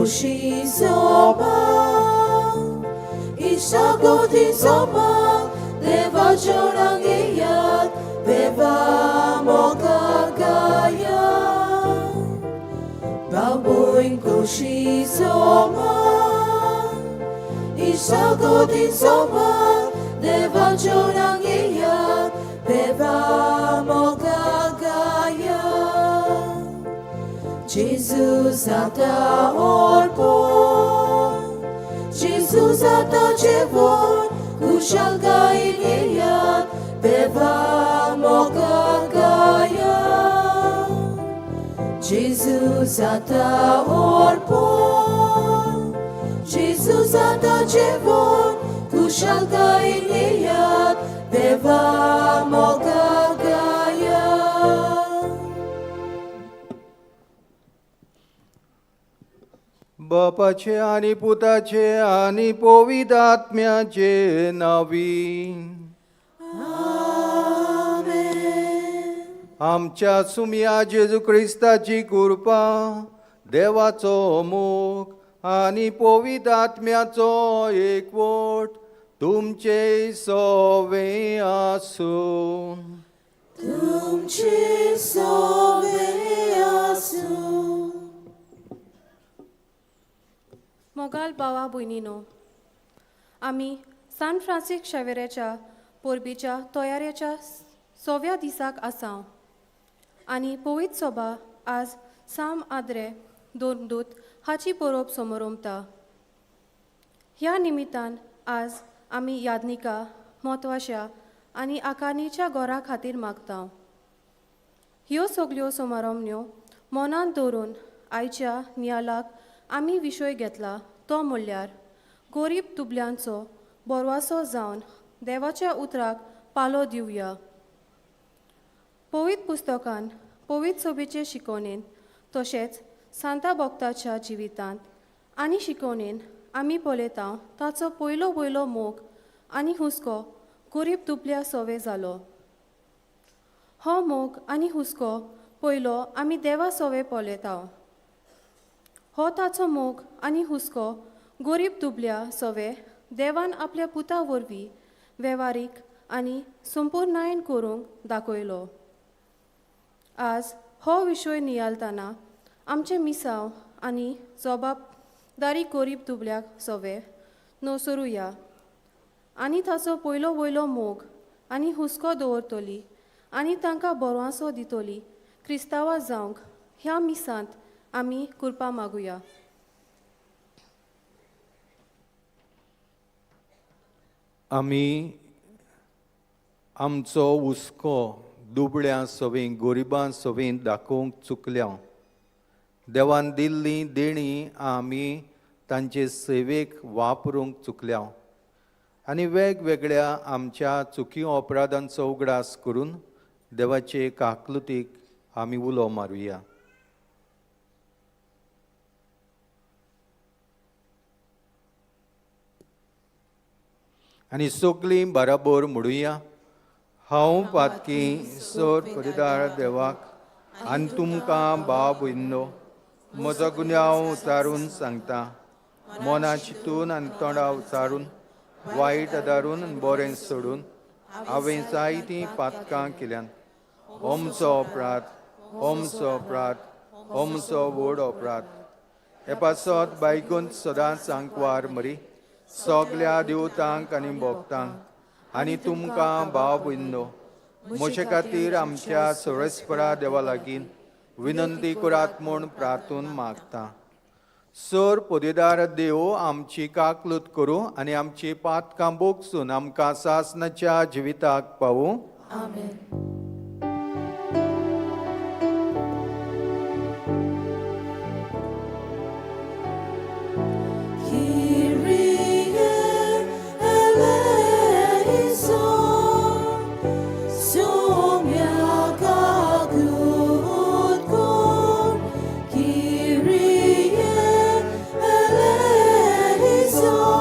Koshi soba, Ishagoti soba, Deva chorangiyat, Beva mokagaya. Babuin koshi soba, Ishagoti soba, Deva chorangiyat, Beva mokagaya. Jesus ata orpo, Jesus ata jevon, kushal gailiyat, beva mokagaya. Jesus ata orpo, Jesus ata jevon, kushal gailiyat, beva mokagaya. बापाचे आनी पुताचे आनी पवित्र आत्म्याचे नावी. Amen. आमच्या सुमया जेजू क्रिस्ताची कृपा, देवाचो मोग आनी पवित्र आत्म्याचो एकवट तुमचे सोवे आसूं. तुमचे सोवे आसूं. मोगाल भावा भयणीनो, आमी सान फ्रांसीस शावेराच्या परबेच्या तयारेच्या सव्या दिसाक आसाव आनी पवित्र सोबा आज साम आद्रे दोनदूत हाची परब समोरमता. ह्या निमित्तान आज आमी यादनिका म्हत्वाच्या आनी आकारणीच्या गोरा खातीर मागता. ह्यो सगल्यो समारंभण्यो मनांत दवरून आयच्या नियालाक आमी विशय घेतला तो म्हणल्यार गोरीब दुबल्यांचो बोरवासो जावन देवाच्या उतराक पालो दिवया. पवित्र पुस्तकान पवित्र सोबेचे शिकवणेन तशेंच सांता भक्ताच्या जिवितांत आनी शिकवणेन आमी पळयता ताचो पयलो वयलो मोग आनी हुस्को गोरीब दुबल्या सोवे जालो. हो मोग आनी हुस्को पयलो आमी देवा सोवे पळयता. हो ताचो मोग आनी हुस्को गोरीब दुबल्या सोवे देवान आपल्या पुता वरवीं वेव्हारीक आनी संपुर्णायन करूंक दाखयलो. आज हो विशय नियाळतना आमचें मिसांव आनी जबाबदारी गोरीब दुबल्याक सोवे नसरुया आनी ताचो पयलो वयलो मोग आनी हुस्को दवरतली आनी तांकां बरवासो दितली क्रिस्तांवां जावंक ह्या मिसांत आमी कृपा मागुया. आमी आमचो हुस्को दुबळ्यां सवें गोरिबां सवें दाखोवंक चुकल्या. देवान दिल्ली देणी आमी तांचे सेवेक वापरूंक चुकल्या आनी वेगवेगळ्या आमच्या चुकी अपराधांचो उगडास करून देवाचे काकलुतीक आमी उलो मारुया. आनी सगळीं बराबर म्हणुया, हांव पातकी सोर परिदार देवाक आनी तुमकां भाव भयणो म्हजो गुन्यांव उचारून सांगता. मना चिंतून आनी तोंडा उचारून वायट आदारून आनी बरें सोडून हांवें जायतीं पातकां केल्यान. ओमचो अपराध, ओमचो अपराध, ओमचो व्हड अपराध. हे पासत बायगून सदांच सांकवार मरी सगल्या देवतांक आनी भक्तांक आनी तुमकां भाव भयणो म्हजे खातीर आमच्या सोरेस्परा देवा लागीं विनंती करात म्हूण प्रार्थून मागता. सर पदेदार देव आमची काकलूत करूं आनी आमची पातकां बोगसून आमकां सासनाच्या जिविताक पावूं. आमेन. Kyrie eleison,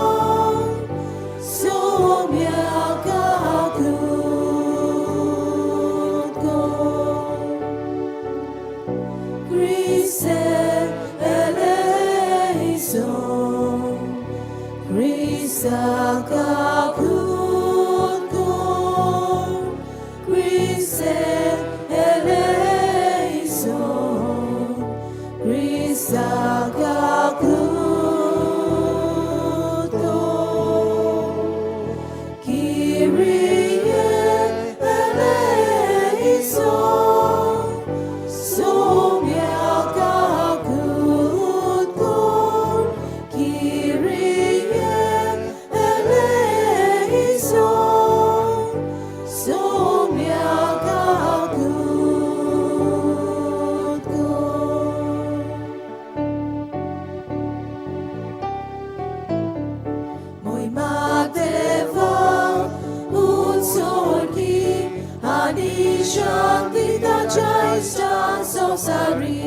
संवसारी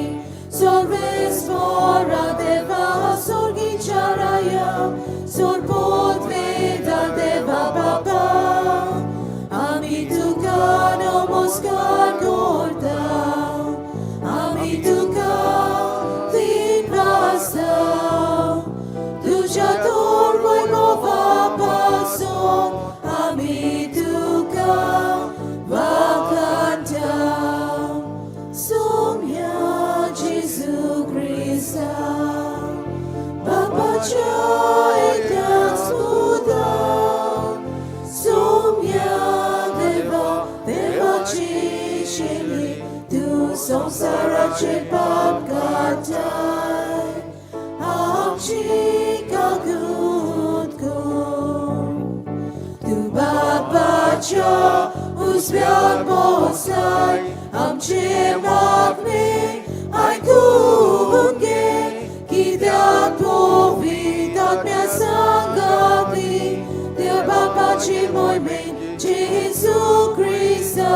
सर्वेस्परा देवा सोर्गीच्या राया सोरपोत देवा बाबा आमी तुका नमस्कार करता आमी तुका तीन वाजता तुझ्या तोर पासून आमी तुका वाखाणता सोम्या जेजू क्रिस्ता बापाच्या एकल्याच पुता सोम्या देवा देवाची शेली तूं संवसाराचे पाप काडटाय आमची काकूत कर तूं बापाच्या उजव्याक बसलाय आमचे मागणे आयकून घे कित्याक पवित्र आत्म्या सांगाती त्या बापाची मोहिमेन जेजू क्रिस्ता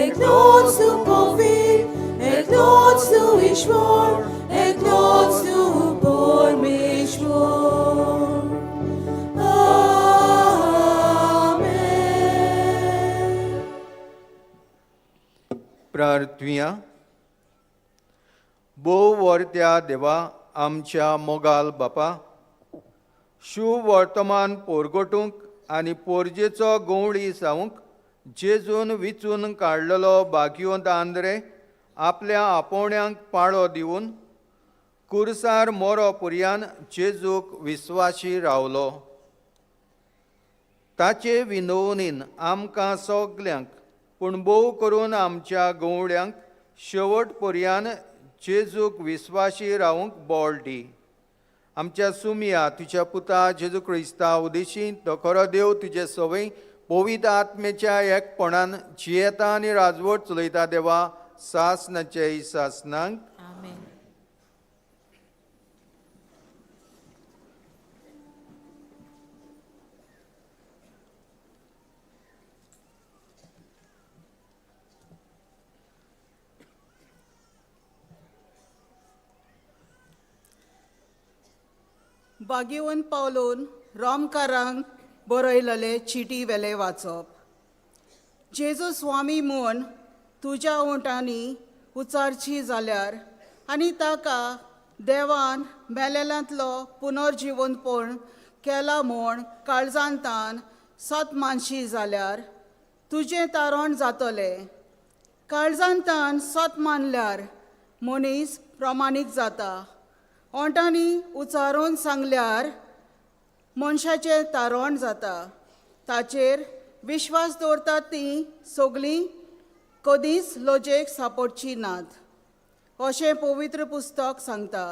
एकलोच तूं पवित्र एकलोच तूं ईश्वर एकलोच तूं परमेश्वर. आमेन. प्रार्थुया. भोव वर्त्या देवा आमच्या मोगाल बापा, शुभ वर्तमान पोरगटूंक आनी पोरजेचो गंवळी जावंक जेजून विचून काडलेलो भाग्यवंत आंद्रे आपल्या आपोवण्यांक पाळो दिवन कुर्सार मोरो पुरयान जेजूक विस्वाशी रावलो. ताचे विनवणीन आमकां सगल्यांक पूण भोव करून आमच्या गंवड्यांक शेवट पर्यान जेजूक विस्वाशी रावंक बळ दी. आमच्या सुमया तुज्या पुता जेजू क्रिस्ता उदेशी तो खरो देव तुजे सवय पवित्र आत्मेच्या एकपणान जियेता आनी राजवट चलयता देवा सासनाचे सासनांक. आमेन. बागेवन पावलोन रोमकारांक बरयलेले चिटी वेले वाचप. जेजू स्वामी म्हूण तुज्या ओंठांनी उचारची जाल्यार आनी ताका देवान मेलेल्यांतलो पुनर्जिवंतपण केला म्हूण काळजांतान सत मानशी जाल्यार तुजें तारण जातलें. काळजांतान सत मानल्यार मनीस प्रमाणीक जाता. ओंठांनी उचारून सांगल्यार मनशाचें तारण जाता. ताचेर विश्वास दवरतात तीं सगळीं कदींच लजेक सांपडचीं नात अशें पवित्र पुस्तक सांगता.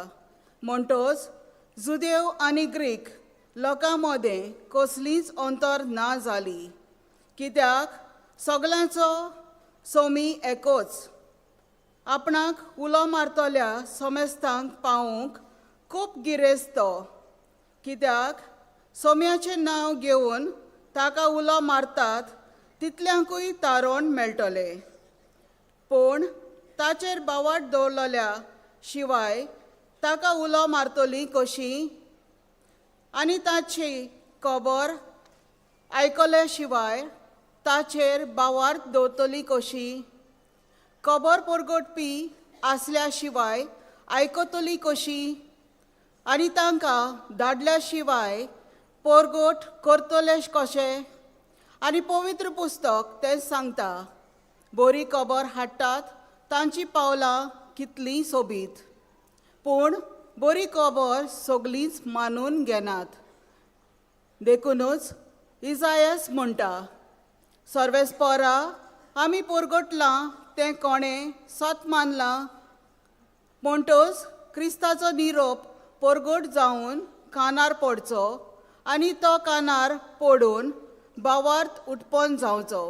म्हणटच जुदेव आनी ग्रीक लोकां मदें कसलीच अंतर ना जाली, कित्याक सगल्यांचो सोमी एकच. आपणाक उलो मारतल्या समेस्तांक पावोवंक खूब गिरेस्त तो, कित्याक सोम्याचें नांव घेवन ताका उलो मारतात तितल्यांकूय तारण मेळटलें. पूण ताचेर बावाट दवरलेल्या शिवाय ताका उलो मारतली कशी? आनी ताची खबर आयकल्या शिवाय ताचेर बावार्थ दवरतली कशी? खबर परगटपी आसल्या शिवाय आयकतली कशी? आनी तांकां धाडल्या शिवाय परगट करतले कशें? आनी पवित्र पुस्तक तें सांगता, बरी खबर हाडटात तांची पावलां कितलीं सोबीत, पूण बरी खबर सगलींच मानून घेनात. देखुनूच इजायस म्हणटा, सर्वेस्परा आमी परगटलां तें कोणें सत मानलां? म्हणटच क्रिस्ताचो निरोप परगट जावन कानार पडचो आनी तो कानार पडून भावार्थ उत्पन्न जावचो.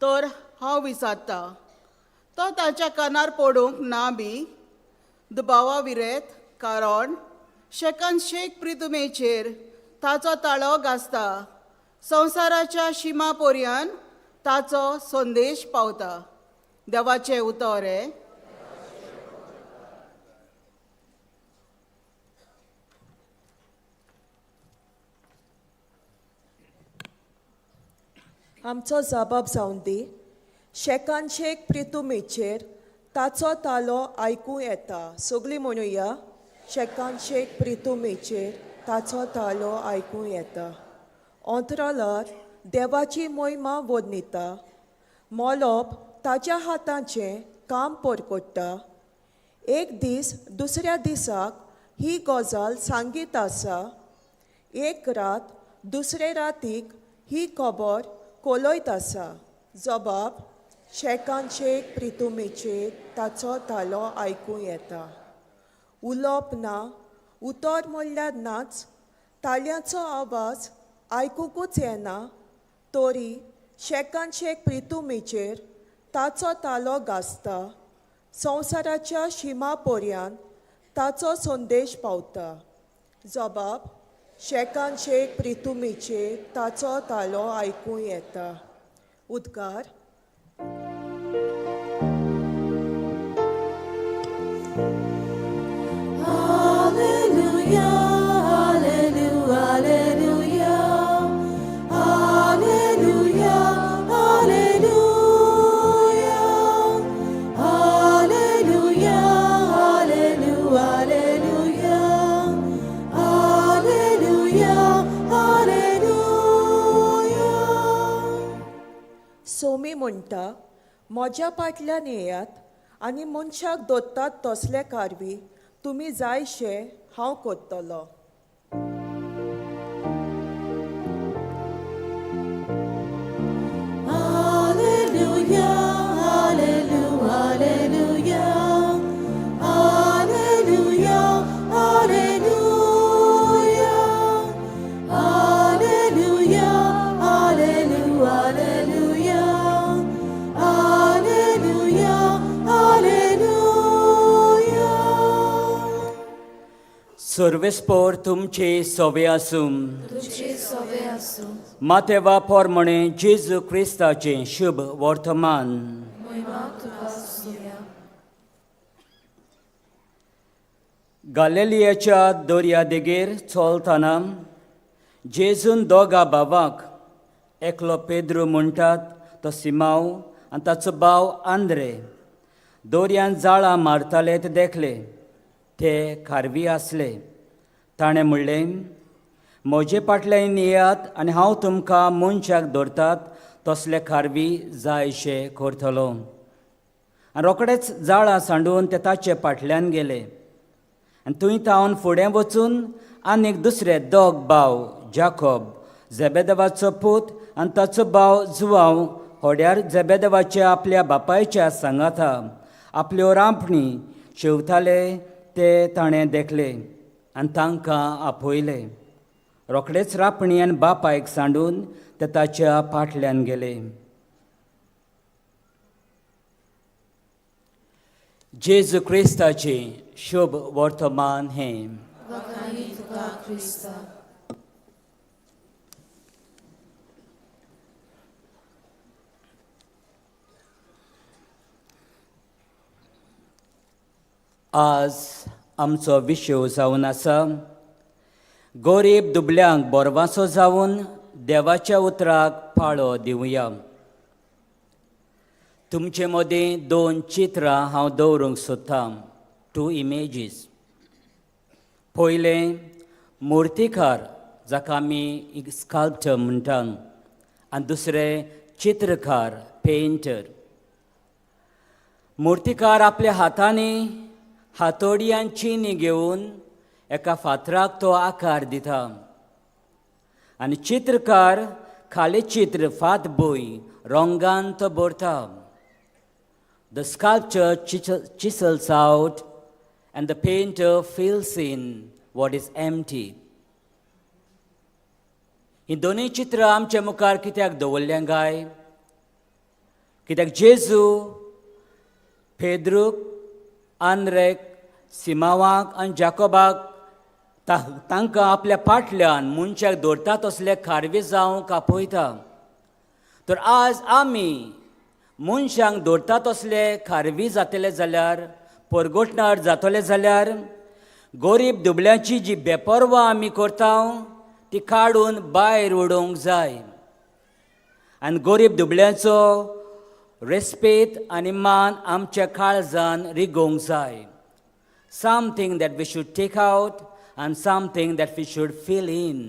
तर हांव विचारता, तो ताच्या कानार पडूंक ना बी दुबावा विरेत? कारण शेकान शेक प्रितुमेचेर ताचो ताळो गाजता, संवसाराच्या शिमा पर्यान ताचो संदेश पावता. देवाचें उतर हें. आमचो जबाब जावन दी. शेकान शेक प्रितुमीचेर ताचो तालो आयकूं येता. सगळीं म्हणुया, शेकान शेक प्रितुमीचेर ताचो तालो आयकूं येता. अंतराळार देवाची मोहिमा वर्णिता, मोलोप ताच्या हाताचें काम परकोट्टा. एक दीस दुसऱ्या दिसाक ही गजाल सांगीत आसा, एक रात दुसरे रातीक ही खबर कोलयत आसा. जबाब शेकान शेक प्रितुमीचेर ताचो तालो आयकूं येता. उलोवप ना, उतर म्हणल्यार नाच, ताळयांचो आवाज आयकुंकूच येना, तरी शेकान शेक प्रितुमीचेर ताचो तालो गाजता. संवसाराच्या शिमा पर्यंत ताचो संदेश पावता. जबाब शेकान शेक प्रितुमीचेर ताचो तालो आयकूं येता. उद्गार. Alleluia, alleluia, alleluia, alleluia, alleluia, alleluia, alleluia, alleluia, alleluia. Somi म्हणटा, म्हज्या फाटल्यान येयात आनी मनशाक दोत्तात तसले कारवी तुमी जायशे हांव करतलो. Alleluia, alleluia, alleluia, alleluia, alleluia, alleluia, alleluia, alleluia, alleluia, alleluia. सर्वेस्पोर तुमचे सोवे आसूं. तुझे सोवे आसूं. मातेवा पोरमणे जेजू क्रिस्ताचें शुभ वर्तमान. मोहिमा तुका सुया. गालेलियाच्या दर्या देगेर चलतना जेजून दोगा भावाक, एकलो पेद्रू म्हणटात तो सिमांव आनी ताचो भाव आंद्रे, दर्यान जाळां मारताले ते देखले. ते खारवी आसले. ताणें म्हणलें, म्हजे फाटल्यान येयात आनी हांव तुमकां मनशाक धरतात तसले खारवी जायशे करतलो. आनी रोखडेच जाळां सांडून ते ताचे फाटल्यान गेले. आनी थंय थावन फुडें वचून आनीक दुसरे दोग भाव, जाकोब जेबेदेवाचो पूत आनी ताचो भाव जुवांव, होड्यार जेबेदेवाच्या आपल्या बापायच्या सांगाता आपल्यो रांपणी शेवताले ते ताणें देखले आनी तांकां आपयले. रोखडेच रांपणी आनी बापायक सांडून ते ताच्या फाटल्यान गेले. जेजू क्रिस्ताचें शुभ वर्तमान हें. वखाणी तुका क्रिस्ता. आज आमचो विशय जावन आसा, गोरीब दुबल्यांक बोरवासो जावन देवाच्या उतराक पाळो दिवया. तुमचे मदीं दोन चित्रां हांव दवरूंक सोदतां, टू इमेजीस. पयलें मुर्तीकार, जाका आमी स्कल्पचर म्हणटा, आनी दुसरें चित्रकार, पेंटर. मुर्तीकार आपल्या हातांनी हातोडी आनी चिनी घेवन एका फातराक तो आकार दिता आनी चित्रकार खाली चित्र फातभूंय रंगान तो भरता. The sculptor chisels out and the painter fills in what is empty. ही दोनूय चित्रां आमच्या मुखार कित्याक दवरल्यां काय? कित्याक जेजू पेद्रूक, आंद्रेक, सिमावाक आनी जाकोबाक तांकां आपल्या फाटल्यान मनशाक दवरता तसले खारवी जावंक आपयता. तर आज आमी मनशांक दवरता तसले खारवी जातले जाल्यार, परगटणार जातले जाल्यार, गरीब दुबळ्यांची जी बेपर्वा आमी करता ती काडून भायर उडोवंक जाय आनी गरीब दुबळ्यांचो रेस्पेद आनी मान आमच्या काळजान रिगोवंक जाय. Something that we should take out and something that we should fill in.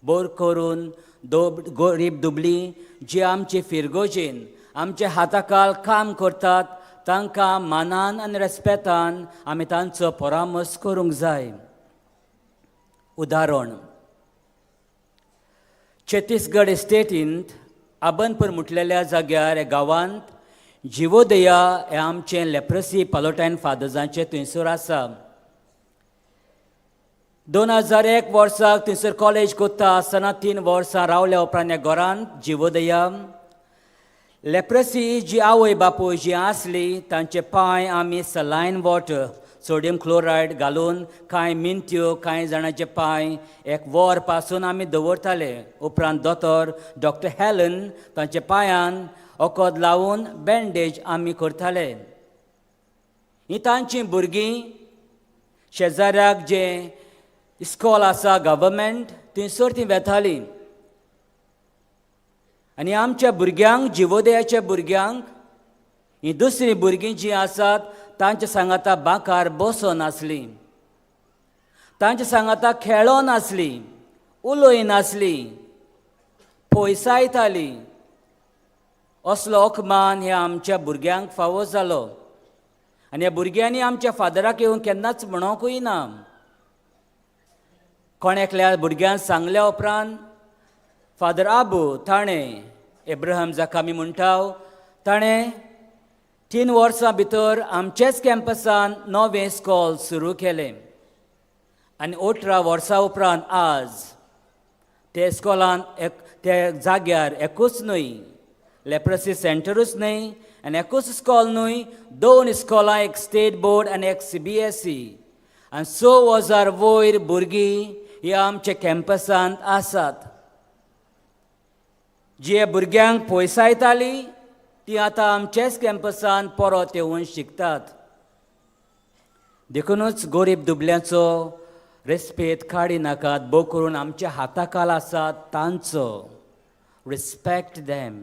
बोर करून दोब गरीब दुबळी जी आमचे फिरगोजेन आमच्या हाताकाल काम करतात, तांकां मानान आनी रेस्पेतान आमी तांचो परामर्श करूंक जाय. उदाहरण, छत्तीसगड स्टेटींत आबनपूर म्हटलेल्या जाग्यार गांवांत जिवोदया हें आमचें लेप्रसी पालोटायन फादर्साचें थंयसर आसा. 2001 वर्साक थंयसर कॉलेज करता आसतना 3 वर्सां रावल्या उपरांत ह्या घरांत जिवोदया लेप्रसी जी आवय बापूय जी आसली, तांचे पांय आमी सलायन वॉटर, सोडियम क्लोरायड घालून कांय मिनत्यो, कांय जाणांचे पांय एक वर पासून आमी दवरताले. उपरांत दोतोर डॉक्टर हॅलन तांच्या पांयान वखद लावन बँडेज आमी करताले. ही तांचीं भुरगीं शेजाऱ्याक जें इस्कॉल आसा गव्हर्मेंट, थंयसर तीं वेतालीं आनी आमच्या भुरग्यांक, जिवोदयाच्या भुरग्यांक, हीं दुसरीं भुरगीं जीं आसात तांच्या सांगाता बांकार बसोन आसलीं, तांच्या सांगाता खेळोन आसलीं, उलयनासलीं, पयसायतालीं. असलो अकमान ह्या आमच्या भुरग्यांक फावो जालो आनी ह्या भुरग्यांनी आमच्या फादराक येवन केन्नाच म्हणोंकूय ना. कोण एकल्या भुरग्यान सांगल्या उपरांत फादर आबू ताणें, एब्राहम जाका आमी म्हणटा, ताणें 3 वर्सां भितर आमचेच कॅम्पसान नवें इस्कॉल सुरू केलें आनी 18 वर्सां उपरांत आज ते इस्कॉलान एक त्या जाग्यार एकूच न्हय, लेप्रसी सेंटरूच न्हय आनी एकूच इस्कॉल न्हय, दोन इस्कॉलां, एक स्टेट बोर्ड आनी एक सीबीएसई आनी 6000 वयर भुरगीं ह्या आमच्या कॅम्पसांत आसात. जी भुरग्यांक पयसायताली ती आतां आमच्याच कॅम्पसान परत येवन शिकतात. देखुनूच गरीब दुबल्यांचो रेस्पेद काडी नाकात, भोव करून आमच्या हाताखाल आसात तांचो. Respect them.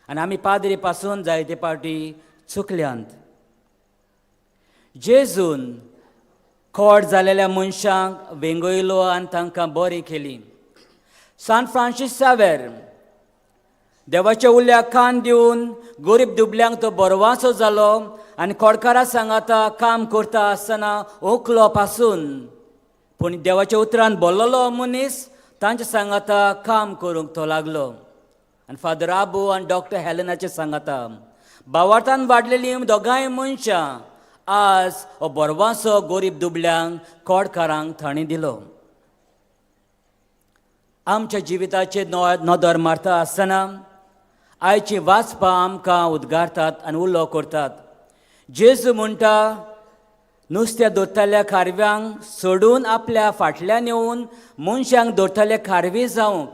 आनी आमी पाद्री पासून जायते पावटी चुकल्यांत. जेजून खोड जालेल्या मनशांक वेंगयलो आनी तांकां बरी केली. सान फ्रांसीस सावेर देवाच्या उल्याक कान दिवन गरीब दुबल्यांक तो बरवासो जालो आनी खोडकारा सांगाता काम करता आसतना ओंकलो पासून, पूण देवाच्या उतरान बोल्लोलो मनीस तांच्या सांगाता काम करूंक तो लागलो. आनी फादर आबू आनी डॉक्टर हेलनाचे सांगाता बावार्थान वाडलेलीं दोगांय मनशां आज हो बरवासो गरीब दुबल्यांक, खोडकारांक तांणी दिलो. आमच्या जिविताचेर नदर मारता आसतना आयची वाचपां आमकां उद्गारतात आनी उलो करतात. जेजू म्हणटा, नुस्त्या धरतल्या खारव्यांक सोडून आपल्या फाटल्यान येवन मनशांक धरतले खारवी जावंक.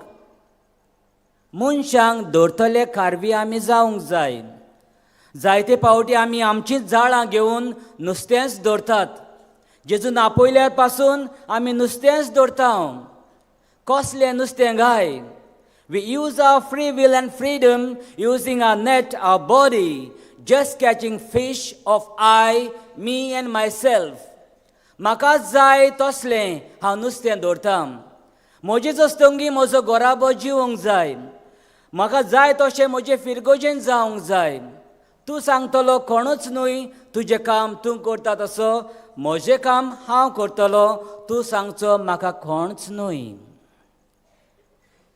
मनशांक धरतले खारवी आमी जावंक जाय. जायते फावटी आमी आमचींच जाळां घेवन नुस्तेंच धरतात. जेजून आपयल्यार पासून आमी नुस्तेंच धरता. कसलें नुस्तें गाय? We use our free will and freedom using our net, our body, just catching fish of I, me and myself. म्हाका जाय तसलें हांव नुस्तें दवरता. म्हजेच तंगी म्हजो गोराबो जिवंक जाय, म्हाका जाय तशें म्हजें फिरगोजेन जावंक जाय. तूं सांगतलो कोणूच न्हय, तुजें काम तूं करता तसो म्हजें काम हांव करतलो, तूं सांगचो म्हाका कोणच न्हय.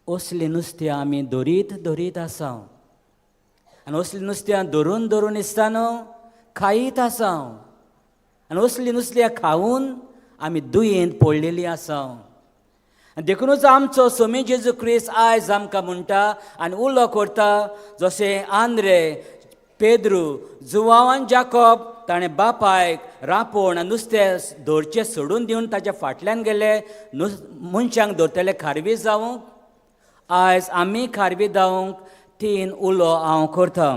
असलीं नुस्त्यां आमी धरीत धरीत आसा आनी असलीं नुस्त्यां धरून धरून दिसता न्हू खायत आसा आनी असलीं नुस्त्यां खावन आमी दुयेंत पडलेलीं आसा. आनी देखुनूच आमचो सोमी जेजू क्रिस्त आयज आमकां म्हणटा आनी उलो करता, जशें आंद्रे, पेद्रू, जुवांव आनी जाकोब ताणें बापायक रांपोण आनी नुस्तें धरचें सोडून दिवन ताच्या फाटल्यान गेले नुस मनशांक धरतले खारवी जावंक. आयज आमी खारवी जावंक तयार आसात. तीन उलो हांव करता.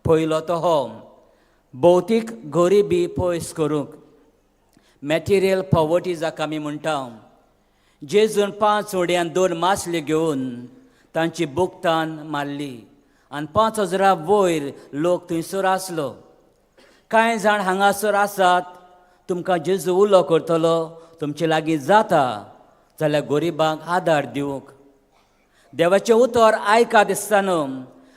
पयलो तो हो, भौतीक गरिबी पयस करूंक, मॅटिरियल पॉवर्टी जाका आमी म्हणटा. जेजून 5 उड्यान 2 मासल्यो घेवन तांची बुकतान मारली आनी 5000 वयर लोक थंयसर आसलो. कांय जाण हांगासर आसात, तुमकां जेजू उलो करतलो, तुमचे लागीं जाता जाल्यार गरिबांक आदार दिवंक. देवाचें उतर आयका दिसता न्हू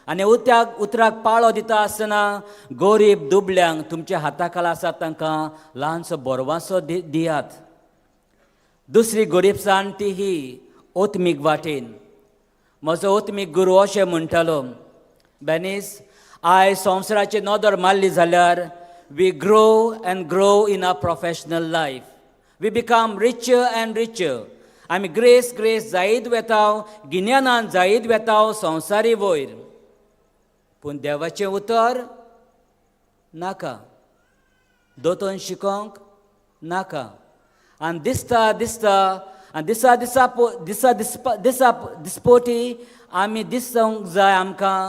आनी उतराक पाळो दिता आसतना गरीब दुबल्यांक तुमच्या हाता खाला आसात तांकां ल्हानसो बोरवासो दियात. दुसरी गरिबसाण ती ही ओत्मीक वाटेन. म्हजो ओत्मीक गुरू अशें म्हणटालो, बेनीस, आयज संवसाराचेर नदर मारली जाल्यार we grow and grow in our professional life, we become richer and richer. आमी ग्रेस ग्रेस जायत वेता, गिन्यानान जायत वेता संवसारी वयर, पूण देवाचें उतर नाका, दोतोन शिकोंक नाका. आनी दिसता दिसता आनी दिसा दिसा दिसा दिसपा दिसा दिसपोटी आमी दिसूंक जाय आमकां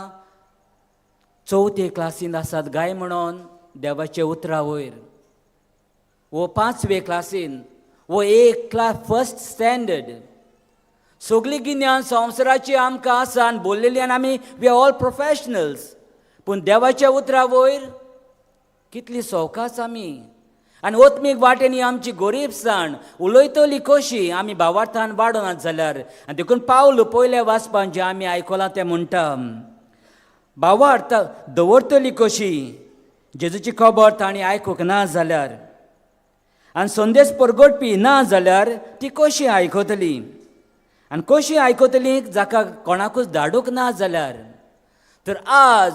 चवथे क्लासींत आसात गाय म्हणून देवाचे उतरा वयर, वो 5वे क्लासीन, वो एक क्लास फर्स्ट स्टँडर्ड. सगळी गिन्यान संवसाराची आमकां आसा आनी बोल्लेली आनी आमी we are all professionals, पूण देवाच्या उतरा वयर कितली सवकास आमी. आनी ओत्मीक वाटेन ही आमची गरीबसाण उलयतली कशी आमी भावार्थान वाडोनात जाल्यार. आनी देखून पावल पयल्या वाचपान जें आमी आयकलां तें म्हणटा, भावार्थ दवरतली कशी जेजूची खबर तांणी आयकूंक ना जाल्यार, आनी संदेश परगटपी ना जाल्यार ती कशी आयकतली, आनी कशी आयकतली जाका कोणाकूच धाडूंक ना जाल्यार. तर आज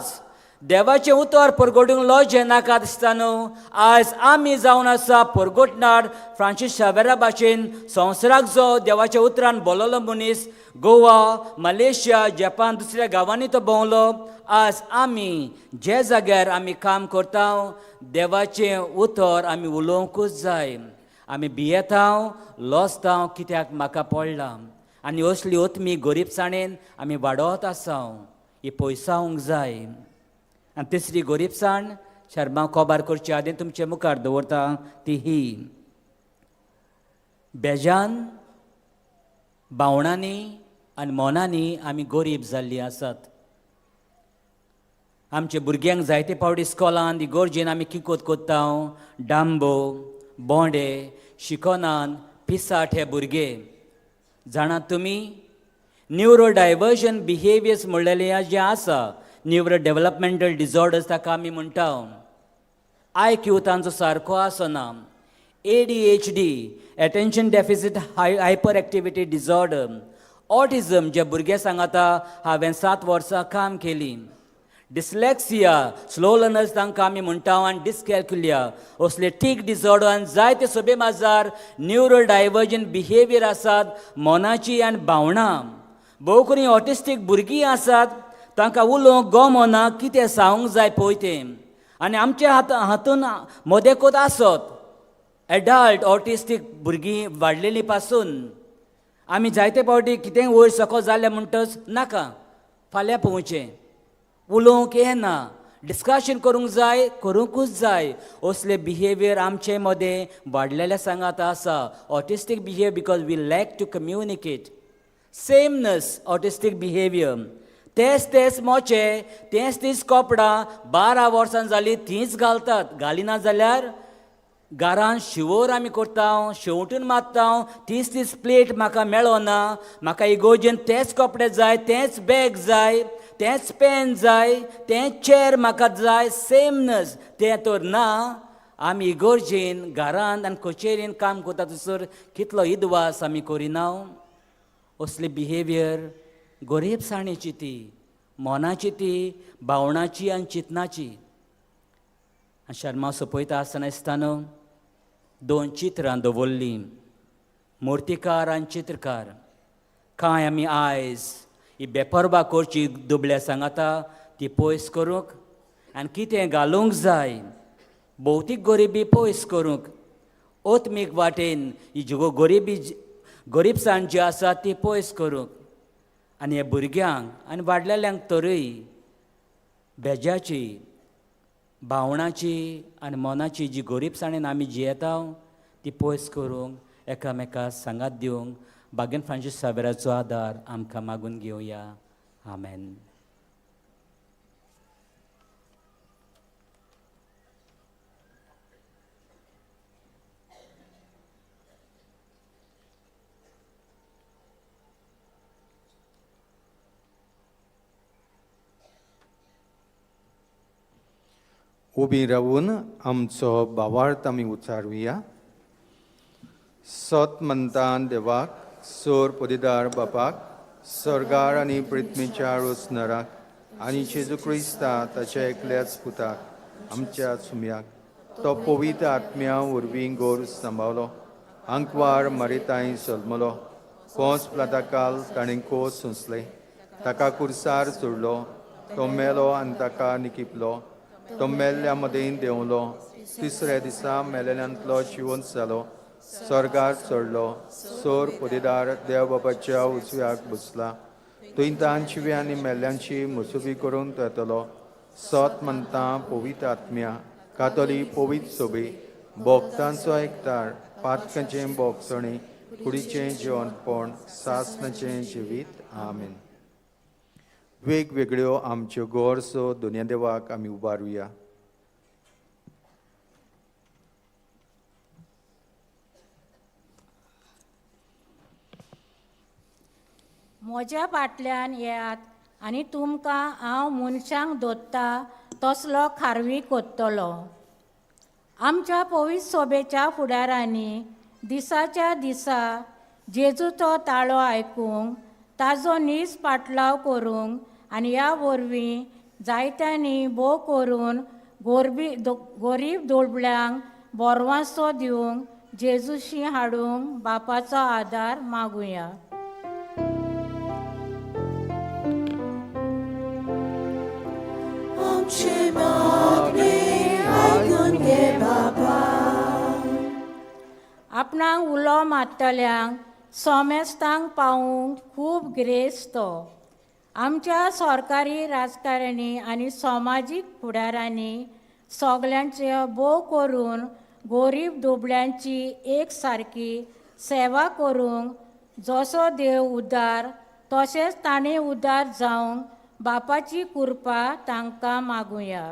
देवाचें उतर परगटूंक लजें नाका दिसता न्हू. आयज आमी जावन आसा परगटणार फ्रांसीस शावेरा भाशेन संवसाराक जो देवाच्या उतरान बोललो मनीस, गोवा, मलेशिया, जपान, दुसऱ्या गांवांनी तो भोंवलो. आज आमी जे जाग्यार आमी काम करता देवाचें उतर आमी उलोवंकूच जाय. आमी भियेता, लजता कित्याक म्हाका पडलां, आनी असली ओतमी गरीबसाणेन आमी वाडत आसा, ही पयसावंक जाय. आनी तिसरी गरीबसाण शर्मा कोबार करचे आदीं तुमचे मुखार दवरता ती ही, बेजान भावणांनी आनी मोनांनी आमी गरीब जाल्लीं आसात. आमच्या भुरग्यांक जायते फावटी इस्कॉलान इगोर्जेन आमी किकोत कोत्ता, डांबो बोंडे शिकोनान पिसाट हे भुरगे. जाणात तुमी न्युरो डायवर्जन बिहेवियर्स म्हणलेलें जें आसा, न्युरो डेवलपमेंटल डिजॉर्डर्स ताका आमी म्हणटा. I Q तांचो सारको आसना. ADHD, attention deficit hyper activity disorder, autism जे भुरगे सांगता हांवें 7 वर्सां काम केलीं, डिस्लेक्सिया, स्लो लर्नर्स तांकां आमी म्हणटा, आनी डिस्कॅल्क्युलिया असले टीक डिसऑर्डर आनी जायते सोबे माजार न्युरो डायवर्जन बिहेवियर आसात, मनाची आनी भावनां. भोव करून ऑटिस्टीक भुरगीं आसात तांकां उलोवंक गमना, कितें सांगूंक जाय पळय तें. आनी आमच्या हातून मदेकूच आसत एडल्ट ऑटिस्टीक भुरगीं वाडलेलीं पासून आमी जायते फावटी कितेंय वयर सकल जालें म्हणटच नाका फाल्यां पळोवचें, उलोवंक येना, डिस्कशन करूंक जाय, करूंकूच जाय. असले बिहेवियर आमचे मदें वाडलेले सांगात आसा. Autistic behaviour because we lack to communicate. Sameness autistic behaviour, तेच तेच मोचे, तेच तीच कपडां 12 वर्सां जालीं तींच घालतात, घालिना जाल्यार घरान शिवोर आमी करता, शेंवटून मारता, तीच तीच प्लेट म्हाका मेळना, म्हाका इगोर्जेन तेच कपडे जाय, तेंच बॅग जाय, तेंच पेन जाय, तेंच चेर म्हाका जाय. सेमनस तें तर ना. आमी इगोर्जेन घरान आनी कचेरीन काम करता थंयसर कितलो इदवास आमी करिना. असली बिहेवियर गरीबसाणेची ती, मनाची ती, भावणाची आनी चिंतनाची. आनी शर्मा सोंपयता आसतना दिसता न्हू 2 चित्रां दवरलीं, मुर्तीकार आनी चित्रकार. कांय आमी आयज ही बेपर्वा करची दुबळ्या सांगाता ती पयस करूंक आनी कितें घालूंक जाय, भौतीक गरिबी पयस करूंक, ओत्मीक वाटेन ही गरिबी गरीबसाण जी आसा ती पयस करूंक. आनी ह्या भुरग्यांक आनी वाडलेल्यांक तरूय बेजाची, भावणाची आनी मनाची जी गोरीबसाणेन आमी जियेता ती पयस करूंक एकामेका सांगात दिवंक बागेन फ्रांसीस सावेराचो आदार आमकां मागून घेवया. आमेन. उबी रावून आमचो भावार्थ आमी उचारुया. सत म्हणटान देवाक, सोर पदिदार बापाक, सर्गार आनी पृथ्वीच्या रोसनराक आनी जेजू क्रिस्ता ताच्या एकल्याच पुताक आमच्या सुम्याक, तो पवित्र आत्म्या वरवीं गोर सांबावलो, आंकवार मरिताय सलमलो, कोंस प्लाताकाल ताणें कोस सोंसले, ताका कुर्सार सोडलो, तो मेलो आनी ताका निकिपलो, तो मेल्ल्या मदें देंवलो, तिसऱ्या दिसा मेलेल्यांतलो जिवंत जालो, स्वर्गार चडलो, सोर पदिदार देव बाबाच्या उजव्याक बसला, थंय तांची आनी मेल्ल्यांची मुसुबी करून येतलो. सत म्हणटा पवित्र आत्म्या, कातोली पवित्र सोबी, भोक्तांचो एकतार, पातकांचें भोगसणें, कुडीचें जिवनपण, सासनाचें जिवीत. आमेन. वेगवेगळ्यो आमच्यो गरजो दोनया देवाक आमी उबारुया. म्हज्या फाटल्यान येयात आनी तुमकां हांव मनशांक दोत्ता तसलो खारवी कोत्तलो. आमच्या पवित्र सोबेच्या फुडारांनी दिसाच्या दिसा जेजूचो ताळो आयकूंक, ताजो नीज पाटलाव करूंक आनी ह्या वरवीं जायत्यांनी भोव करून गोरीब दुबळ्यांक बोरवांसो दिवंक जेजूशी हाडूंक बापाचो आदार मागुया. आमचे मागणे आयकून घे बाबा. आपणाक उलो मारतल्यांक सोमेस्तांक पावूंक खूब ग्रेस तो. आमच्या सरकारी राजकारणी आनी समाजीक फुडारांनी सगल्यांचे भोव करून गोरीब दुबळ्यांची एक सारकी सेवा करूंक जसो देव उदार तशेंच ताणें उदार जावंक बापाची कृपा तांकां मागुया.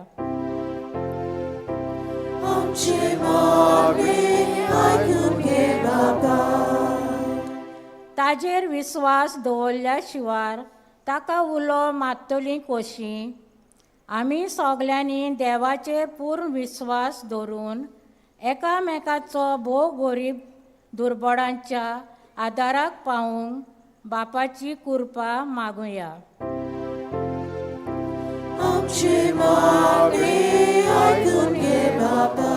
आमचे मागणे आयकून घे बाबा. ताजेर विस्वास दवरल्या शिवार ताका उलो मारतली कशी. आमी सगल्यांनी देवाचेर पूर्ण विस्वास दवरून एकामेकाचो भोव गोरीब दुर्बळांच्या आदाराक पावूंक बापाची कृपा मागुया. आमचे मागणे आयकून घे बाबा.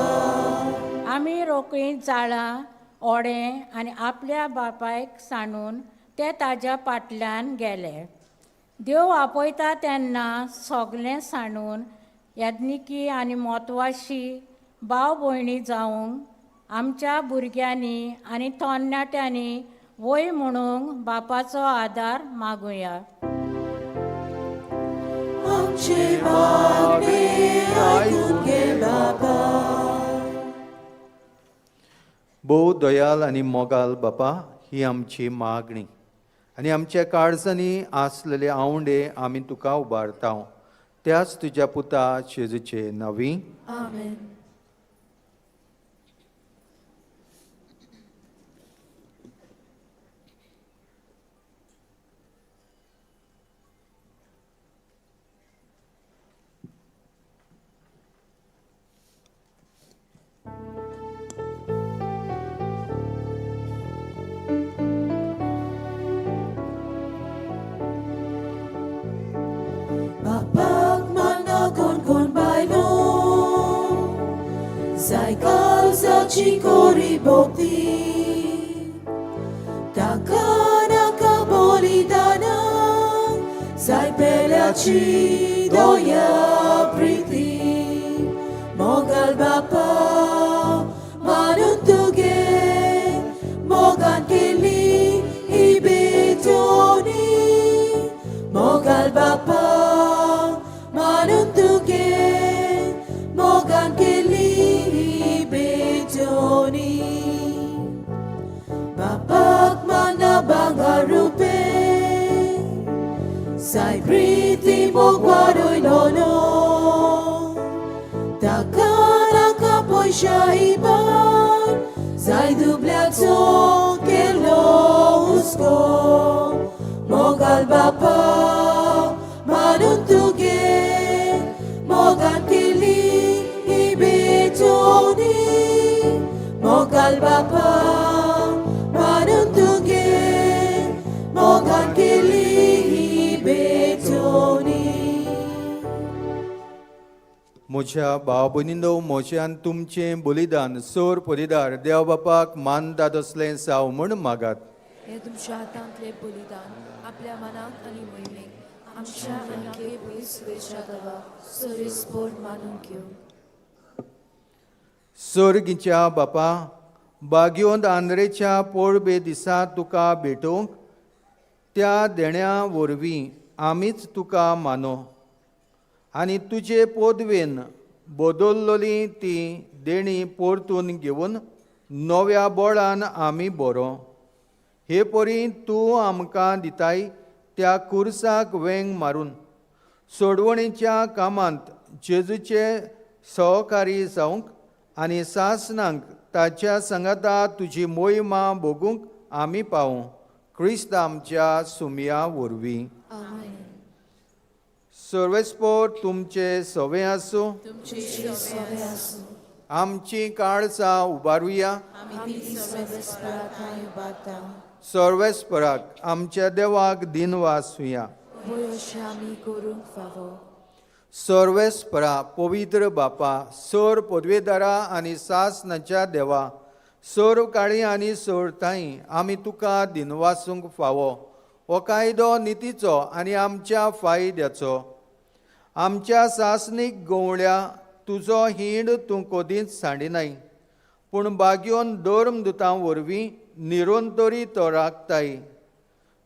आमी रोखडीं जाळां ओडें आनी आपल्या बापायक सांडून ते ताज्या फाटल्यान गेले. देव आपयता तेन्ना सगलें सांडून याज्ञिकी आनी म्हत्वाशी भाव भयणी जावंक आमच्या भुरग्यांनी आनी तरणाट्यांनी वय म्हणूंक बापाचो आदार मागुया. आमचे मागणे आयकून घे बाबा. भोव दयाल आनी मोगाल बापा, ही आमची मागणी आनी आमच्या काळजांनी आसलेले आवंडे आमी तुका उबारता त्याच तुज्या पुता जेजूचे नवी. आमेन. Zai kori bokti takana kabolidana zai pelachi doya priti mogal bapa manuntuge mogan keli ibetoni ताका नाका पयशा इबार जाय दुबल्याचो केलो हुस्को मोगाल बापा मानून तुगे मोगान केली ही बेचोनी मोगाल बापा मानून तुगे मोगान केली ही बेचोनी. म्हज्या भाव भयणींनो, म्हज्यान तुमचें बलिदान सोर बलिदार देव बापाक मानता तसलें साव म्हूण मागात. हे तुमच्या हातांतलें बलिदान आपल्या मनाक आनी मोहिमेक आमच्या आनी पयस देवाक सरेस्पोर मानून घेवं. सोर्गीच्या बापा, बागयोंत आंद्रेच्या पोळबे दिसा तुका भेटोवंक त्या देण्या वरवीं आमीच तुका मानो आनी तुजे पोदवेन बदल्लोली ती देणी परतून घेवन नव्या बोळान आमी बरो. हे परी तूं आमकां दिताय त्या कुर्साक वेंग मारून सोडवणीच्या कामांत जेजूचे सहकारी जावंक आनी सासनांक ताच्या सांगाता तुजी मोहिमा भोगूंक आमी पावूं, क्रिस्त आमच्या सुमया वरवीं. सर्वेस्पोर तुमचे सवे आसूं. आमची काळजां उबारुया. सर्वेस्पराक आमच्या देवाक दिनवासुया. सर्वेस्परा पवित्र बापा, सोर पदवेदारा आनी सासनाच्या देवा, सोर काळी आनी सोर ताई आमी तुका दिनवासूंक फावो. हो कायदो नितीचो आनी आमच्या फायद्याचो. आमच्या सासनीक गवळ्या तुजो हींड तूं कदींच सांडिनाय, पूण बागयोन धर्मदुतां वरवीं निरंतरी तो राखताय.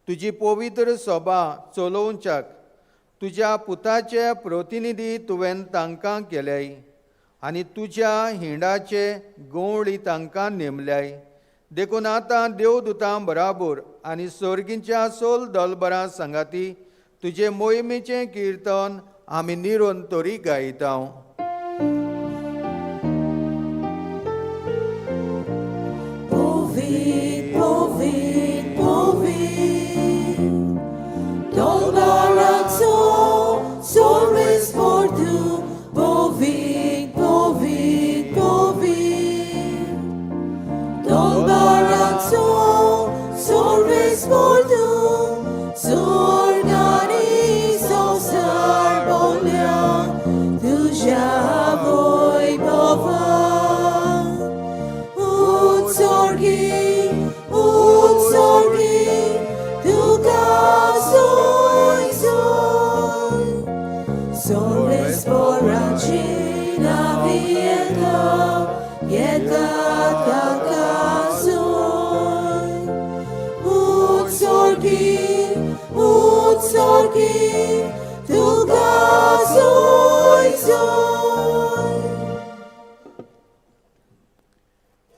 तुजी पवित्र सभा चलोवच्याक तुज्या पुताचे प्रतिनिधी तुवें तांकां केल्याय आनी तुज्या हिंडाचे गवळी तांकां नेमल्याय. देखून आतां देवदुतां बराबर आनी सोर्गींच्या सोल दलबरां सांगाती तुजे मोहिमेचें किर्तन आमी निरंतरी गायता.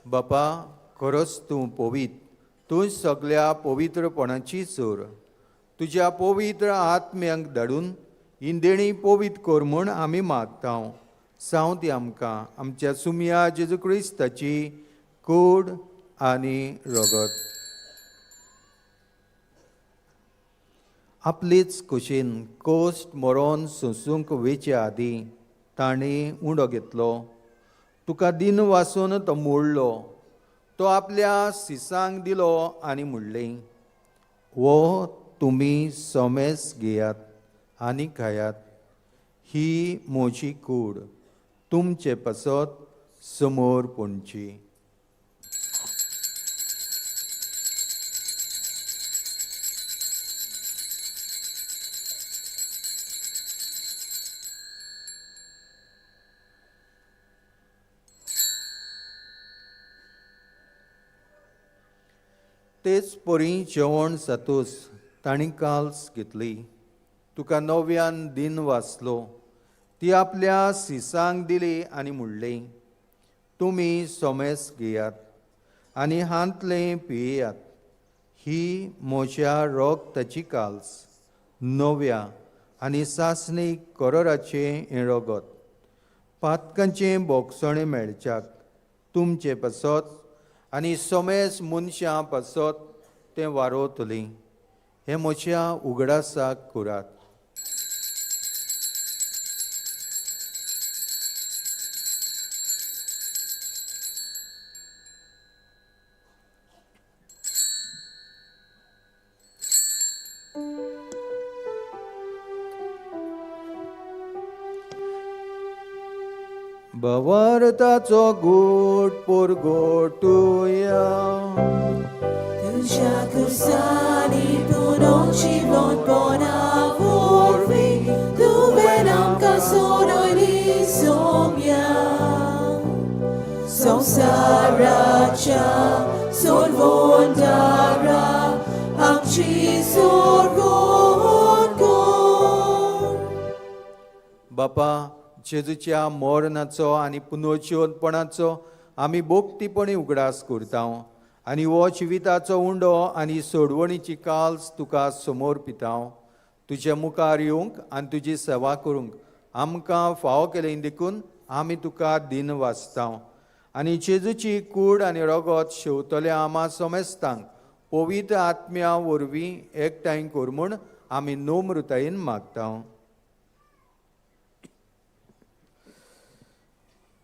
बापा, खरोच तूं पवित्र, तूं सगल्या पवित्रपणाची चोर. तुज्या पवित्र आत्म्यांक धाडून ही देणी पवित्र कर म्हूण आमी मागता. सावती आमकां आमच्या सुमया जेजू क्रिस्ताची कूड आनी रगत. आपलीच कुशीन कोश्ट मरोन सोंसूंक वेचे आदीं ताणें उंडो घेतलो. तुका दिन वासून तो मोडलो, तो आपल्या सिसांक दिलो आनी म्हणलें, वो तुमी सोमेस घेयात आनी खायात, ही म्हजी कूड तुमचे पासत समोर पणची. तेच परी जेवण जातूच तांणी काल्स घेतली, तुका नव्यान दिन वाचलो, ती आपल्या सिसांक दिली आनी म्हणलें, तुमी सोमेस घेयात आनी हांतलें पियेयात, ही म्हज्या रगताची काल्स नव्या आनी सासणीक करोराचें हें रगत. पातकांचें बोगसणें मेळच्याक तुमचे पासत आनी समेस मनशां पासत तें वारोवतलीं. हें म्हज्या उगडासाक करात. भवार्थाचो गोट पोरगोटुया. तुज्या खुर्सांनी पुनर्जिवंतपणा वरवीं तुवें आमकां सोडयली सोम्या. संवसाराच्या सोडवणदारा आमची सोडवण कर. बापा, जेजूच्या मरणाचो आनी पुनर्जिवंतपणाचो आमी भोक्तीपणी उगडास करता आनी हो जिविताचो उंडो आनी सोडवणीची काल्स तुका समोर पिता. तुज्या मुखार येवंक आनी तुजी सेवा करूंक आमकां फावो केलें देखून आमी तुका दिन वाचता आनी जेजूची कूड आनी रगत शेवतल्या आमा समेस्तांक पवित्र आत्म्या वरवीं एकठांय कर म्हूण आमी नम्रतायेन मागता.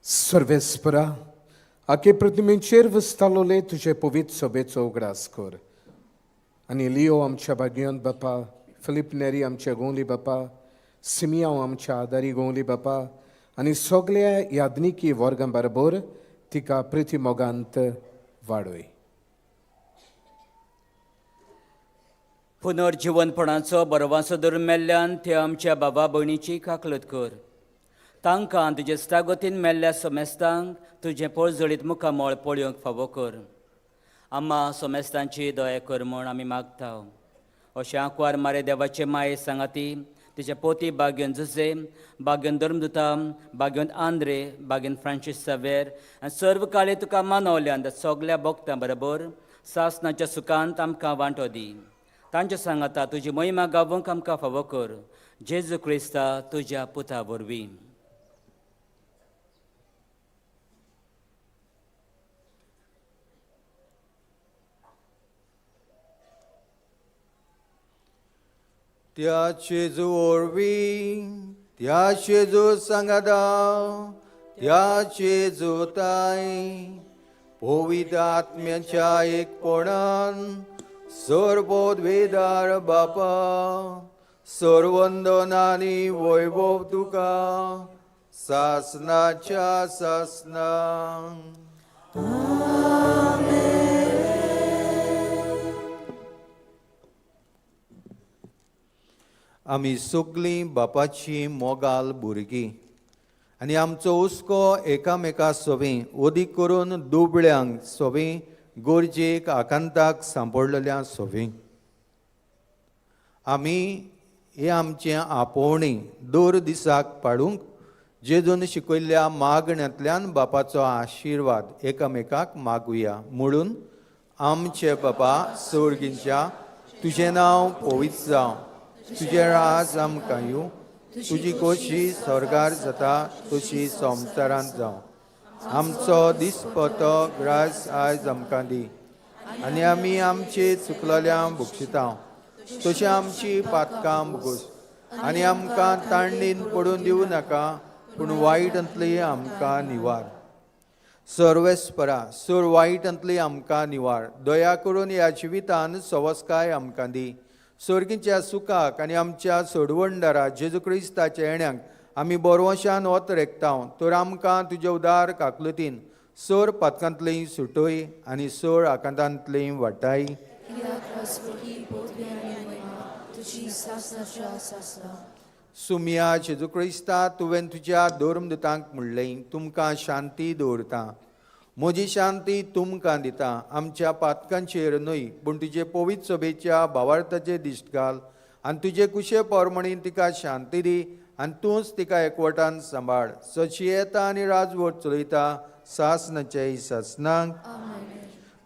सर्वेस्परा, आखे प्रतिमेचेर वसतालोले तुजे पवित्र सभेचो उगडास कर आनी लियो आमच्या भाग्यांत बापा, फिलीप नेरी आमच्या गोंवली बापा, सिमियांव आमच्या आदारी गोंवली बापा आनी सगल्या यादनिकी वर्गां बरोबर तिका प्रिती मोगांत वाडय. पुनर्जिवनपणाचो बरवासो धरून मेल्ल्यान ते आमच्या बाबा भयणीची काकलत कर. तांकां तुजे स्तागतीन मेल्ल्या सोमेस्तांक तुजें पोळजळीत मुखामळ पळोवंक फावो कर. आम्मा सोमेस्तांची दया कर म्हूण आमी मागता. अशें आंकवार मारे देवाचे माये सांगाती तिचे पोती बाग्योन जुजे, बाग्योन धर्मदुता, बाग्योन आंद्रे, बाग्योन फ्रांसीस सावेर आनी सर्व काळे तुका मानवल्यान सगल्या भोगतां बरोबर सासनाच्या सुखांत आमकां वांटो दी. तांच्या सांगाता तुजी महिमा गावोवंक आमकां फावो कर. जेजू क्रिस्ता तुज्या पुता वरवीं. त्या जेजू वरवीं, त्या जेजू सांगाता, त्या जेजू ताय पवित्र आत्म्याच्या एकपणान सर्वोद्वेदार बापा, सर्वंदन आनी वैभव तुका सासनाच्या सासना. आमी सगलीं बापाची मोगाल भुरगीं आनी आमचो हुस्को एकामेका सोबी ओदीक करून दुबळ्यांक सोबी गरजेक आकांताक सांपडलेल्या सोबी आमी हे आमचें आपोवणी दर दिसाक पाडूंक जेजून शिकयल्ल्या मागण्यांतल्यान बापाचो आशिर्वाद एकामेकाक मागुया. म्हणून आमचे बापा सोर्गींच्या, तुजें नांव पवित्र जावं, तुजें राज आमकां येवं, तुजी खोशी स्वर्गार जाता तशी संवसारांत जावं. आमचो दिसपतो ग्रास आयज आमकां दी आनी आमी आमचे चुकलेल्या बक्षिता तशी आमची पातकां भोगोस आनी आमकां तांडीन पडून दिवं नाका, पूण वायटांतली आमकां निवार. सर्वेस्परा, सोर वायटांतली आमकां निवार. दया करून ह्या जिवितान सवस्काय आमकां दी. सोर्गीच्या सुखाक आनी आमच्या सोडवणदारा जेजू क्रिस्ताच्या येण्याक आमी बरवशान वत रेखता. तर आमकां तुजे उदार काकलुतीन सोर पातकांतली सुटय आनी सोर आकांतांतली वाटाय. सुमिया जेजू क्रिस्ता, तुवें तुज्या धर्मदुतांक म्हणलें, तुमकां शांती दवरता, म्हजी शांती तुमकां दिता. आमच्या पातकांचेर न्हय पूण तुजे पवित्र सभेच्या भावार्थाचे दिश्ट घाल आनी तुजे कुशे पोरमणीन तिका शांती दी आनी तूंच तिका एकवटान सांबाळ. सशी येता आनी राजवट चलयता सासनाचे सासनांक.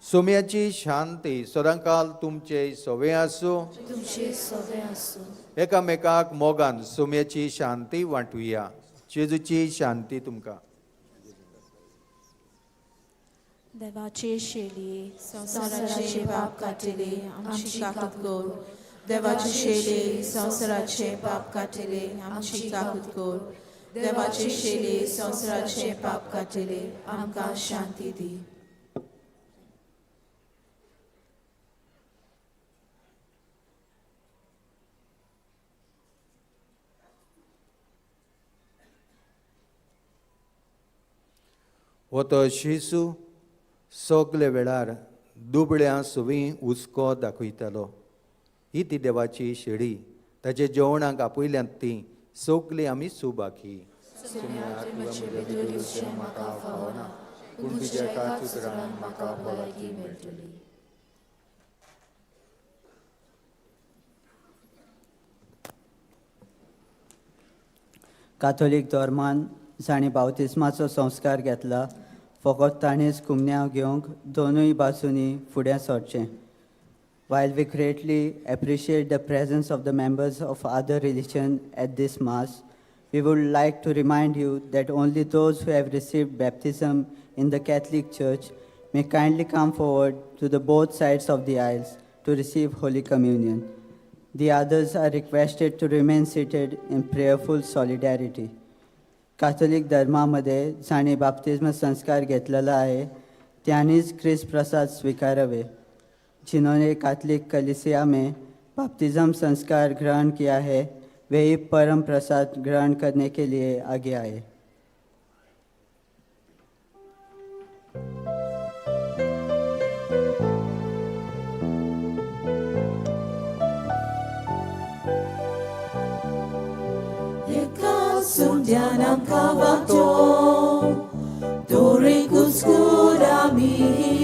सोम्याची शांती सदांकाल तुमचे सवे आसूं. तुमचे सवे आसूं. एकामेकाक मोगान सोम्याची शांती वांटुया. जेजूची शांती तुमकां. देवाचे शेली संवसाराचे पाप काटिले आमची काकूत कर. देवाचे शेली संवसाराचे पाप काटिले आमची काकूत कर. देवाचे शेली संवसाराचे पाप काटिले आमकां शांती दी. हो तो शिसू सगले वेळार दुबळ्यां सुवी हुस्को दाखयतालो. ही ती देवाची शेळी, ताचे जेवणाक आपयल्यांत ती सगली आमी सुबाकी. म्हाका फावना, पूण तुज्या एकाच उतरान म्हाका भलायकी मेळटली. काथोलीक धर्मान जांणी बावतिस्माचो संस्कार घेतला फकत ताणेंच कुमन्यांव घेवंक दोनूय बाजूंनी फुडें सरचें. While we greatly appreciate the presence of the members of other religion at this mass, we would like to remind you that only those who have received baptism in the Catholic Church may kindly come forward to the both sides of the aisles to receive Holy Communion. The others are requested to remain seated in prayerful solidarity. Catholic धर्मामध्ये जांणी बाप्तिज्म संस्कार घेतलेला आहे त्यांनीच ख्रिस्त प्रसाद स्वीकारावे. जिन्होंने Catholic कलीसिया में बाप्तिज्म संस्कार ग्रहण किया है वे ही परम प्रसाद ग्रहण करने के लिए आगे आए. Sundianam kavato Dorikus kurami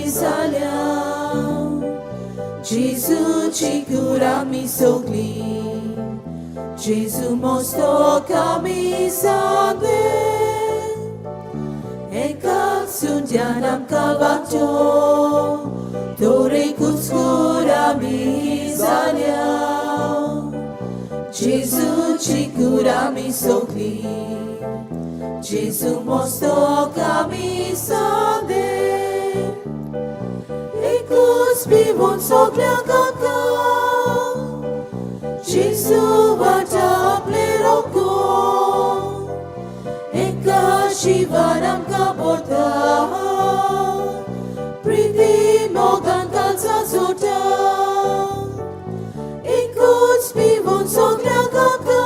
salia Gesù ci cura mi sogli Gesù mosto kami sangue Eka sundianam kavato Dorikus kurami salia Gesù ci cura mi sogli Gesù mostrò kami sangue Ecus vivon soglia kaka Gesù vata pleroko Eka shivaram kaborta Priti mogan kalsa zota Ecus vivon soglia kaka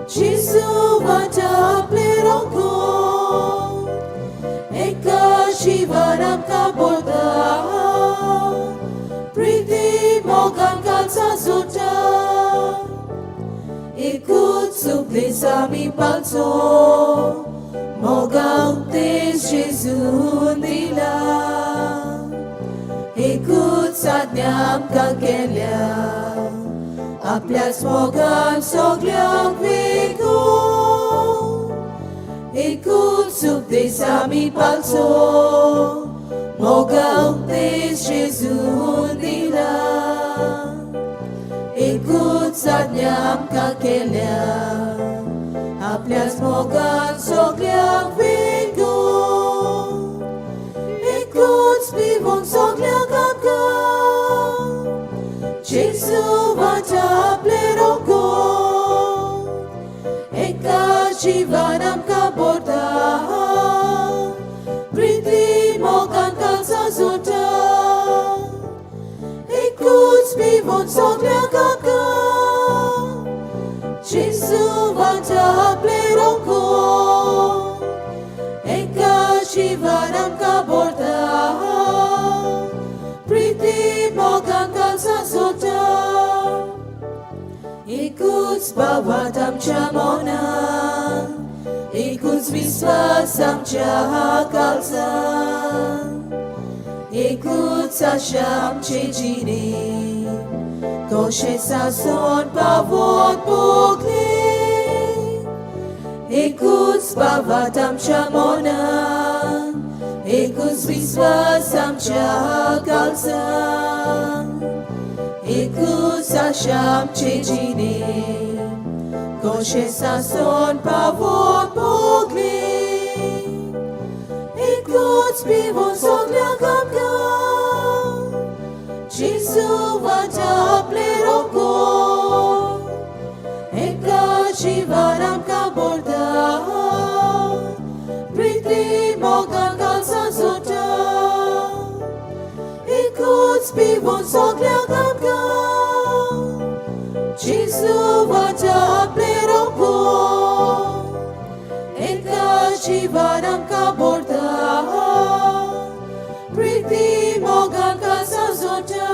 Gesù vata pleroko Eka shivaram kaborta Priti mogan kalsa zota Écoute souple sami palzo Moga uktes Jésus nila Écoute sadnyam kakelia Aplyas mogan soglyang vigo Écoute souple sami palzo Moga uktes Jésus nila Écoute sadnyam kakelia Aplyas mogan soglyang vigo Écoute vivon soglyang kaka Gesù vata pleroko Eka jivanam kaborta Priti mogan kalsa zota Écoute vivon soglyang kaka Gesù vata pleroko Eka jivanam kaborta Priti mogan kalsa zota Écoute bhavatam chamona Écoute visvasam chakalsa Écoute sasham chejini Koshe sason pavot pokli Écoute bhavatam chamona Écoute visvasam chakalsa Écoute sasham chejini तशें सासण पावोन भोगली एकूच पिवून सगळ्यांक आमकां जेजू वांट्या आपले रोको एका जिवान आमकां भरता प्रिती मोगान काळजां जोडटा एकूच पिवून सगळ्यांक आमकां जेजू वांट्या आपले रोको एका जिवान आमकां भरता प्रिती मोगान काळजां जोडटा.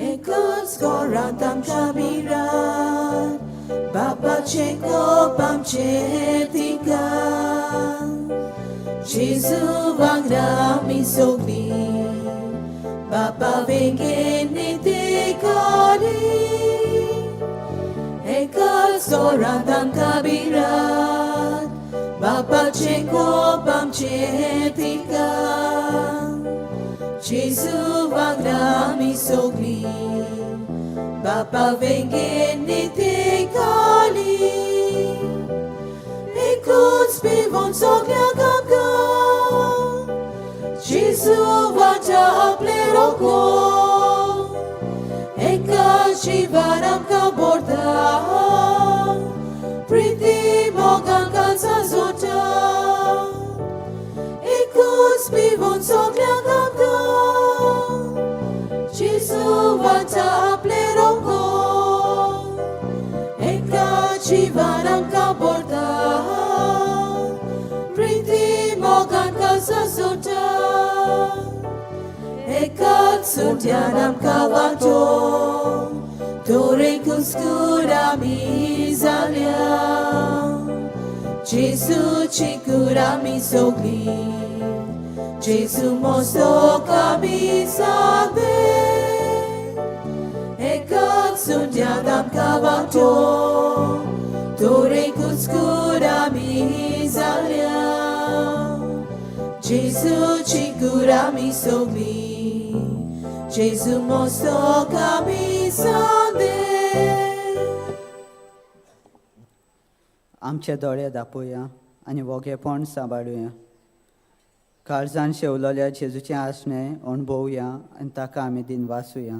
Ekos gorantam kamiran Bapaचे कोप आमचे थिंगां जेजू वांगडा आमी सगळीं बापा बेगीन न्हिदेकाली. एकाच घरांत आमकां भिरांत बापाचें कोप आमचें थिंगां जेजू वांगडा आमी सगळीं बापा बेगीन न्हिदेकाली. एकूच पिवून सगळ्यांक आमकां जेजू वांट्या आपलें रोगत एका जिवान आमकां भरता प्रिती मोगान काळजां जोडटा एकूच पिवून सगळ्यांक आमकां जेजू वांट्या आपलें रोगत एका जिवान आमकां भरता प्रिती मोगान काळजां जोडटा. एकाच सुट्यान आमकां वांटो दरेकूच कूड आमी जाल्या जेजूची कूड आमी सगळीं जेजू मस्तक आमी सांगले. एकाच सुट्यान आमकां वांटो दरेकूच कूड आमी जाल्या जेजूची कूड आमी सगळीं जेजू मस्तक आमी सांगले. आमचे दोळे दापोवया आनी वोगेपण सांबाळुया. काळजान शेवलोल्या जेजूचें आसणें अणभवया आनी ताका आमी दिनवासुया.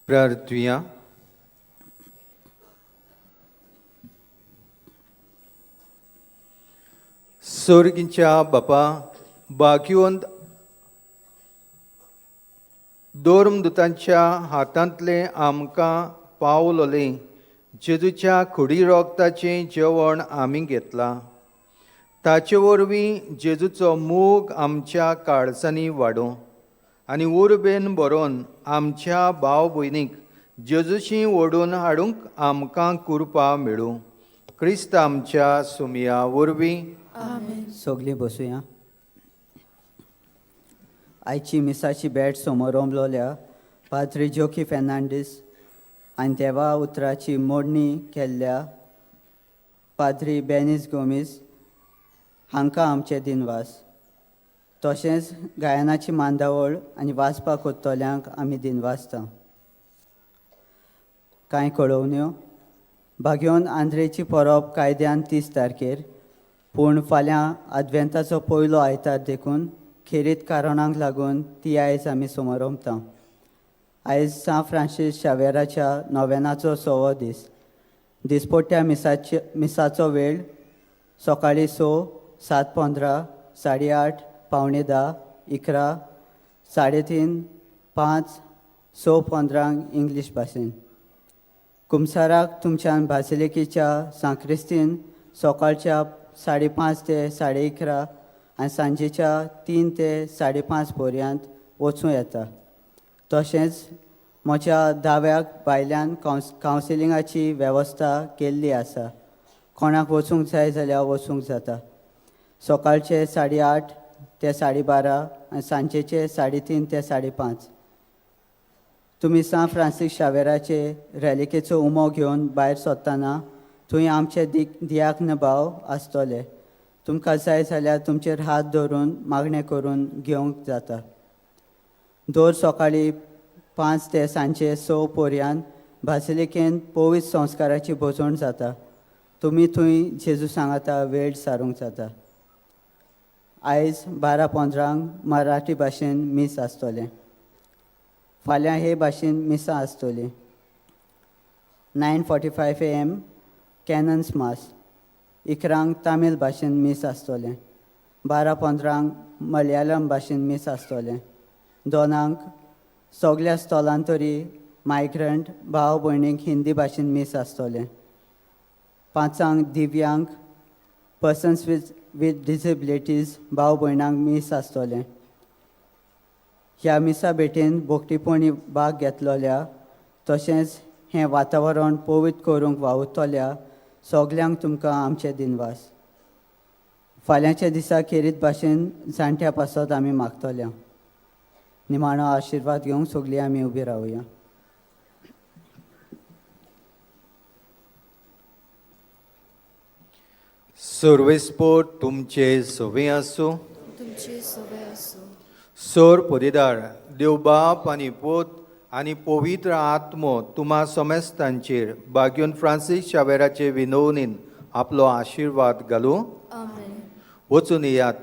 प्रार्थुया. सोर्गीच्या बापा, बाकिवंत दोर्मदुतांच्या हातांतलें आमकां पावलोलें जेजूच्या खुडी रोगताचें जेवण आमी घेतलां. ताचे वरवीं जेजूचो मोग आमच्या काळजांनी वाडोवं आनी उर्बेन बरोवन आमच्या भाव भयणीक जेजूशी ओडून हाडूंक आमकां कृपा मेळूं. क्रिस्त आमच्या सुमया वरवीं. सगलीं बसुया. आयची मिसाची भेट समोरमलोल्या पाद्री जोकी फेर्नांडीस आनी देवा उतराची मोडणी केल्ल्या पाद्री बेनीस गोमीस हांकां आमचे दिनवास. तशेंच गायनाची मांदावळ आनी वाचपाक कोत्तल्यांक आमी दिनवासता. कांय कळोवण्यो. भाग्योन आंद्रेची परब कायद्यान 30 तारखेर, पूण फाल्यां आदवेंताचो पयलो आयतार देखून खेरीत कारणांक लागून ती आयज आमी समोरमता. आयज सांत फ्रांसीस शावेराच्या नोवेनाचो 6वो दीस. दिसपट्ट्या मिसाचो वेळ सकाळीं 6, 7:15, 8:30, 9:45, 11, 3:30, 5, 6:15 इंग्लीश भाशेन. कुमसाराक तुमच्यान बासिलिकेच्या सांक्रिस्तीन सकाळच्या 5:30 ते 11:30 आनी सांजेच्या 3 ते 5:30 पर्यंत वचूं येता. तशेंच म्हज्या दाव्याक भायल्यान कावन्सिलिंगाची वेवस्था केल्ली आसा. कोणाक वचूंक जाय जाल्यार वचूंक जाता. सकाळचे 8:30 ते 12:30 आनी सांजेचे 3:30 ते 5:30. तुमी सांत फ्रांसीस शावेराचे रॅलिकेचो उमो घेवन भायर सरतना थंय आमचे दियाक्न भाव आसतले. तुमकां जाय जाल्यार तुमचेर हात धरून मागणें करून घेवंक जाता. दर सकाळीं 5 ते सांजे 6 पर्यंत बासिलिकेन पवित्र संस्काराची भोजवण जाता. तुमी थंय जेजू सांगाता वेळ सारूंक जाता. आयज 12:15 मराठी भाशेन मीस आसतलें. फाल्यां हे भाशेन मिसां आसतलीं. 9:45 AM cannons मास. 11 तामील भाशेन मीस आसतलें. 12:15 मलयाळम भाशेन मीस आसतलें. 2 सगल्या स्थलांतरी मायग्रंट भाव भयणींक हिंदी भाशेन मीस आसतलें. 5 दिव्यांग पर्सन्स विथ डिसेबिलिटीज भाव भयणांक मीस आसतलें. ह्या मिसा भेटेन भोगटीपणी भाग घेतलोल्या तशेंच हें वातावरण पवित्र करूंक वावुरतल्या सगल्यांक तुमकां आमचे दिनवास. फाल्यांच्या दिसा खेरीत भाशेन जाणट्या पासत आमी मागतल्या. निमाणो आशिर्वाद घेवंक सगळीं आमी उबी रावया. सर्वेस्पोर तुमचे सवे आसूं. तुमचे सवे आसूं. सोर पदिदार देव बाप आनी पोत आनी पवित्र आत्मो तुमा समेस्तांचेर बाग्यून फ्रांसीस शावेराचे विनवणीन आपलो आशिर्वाद घालूं. आमेन. वचून येयात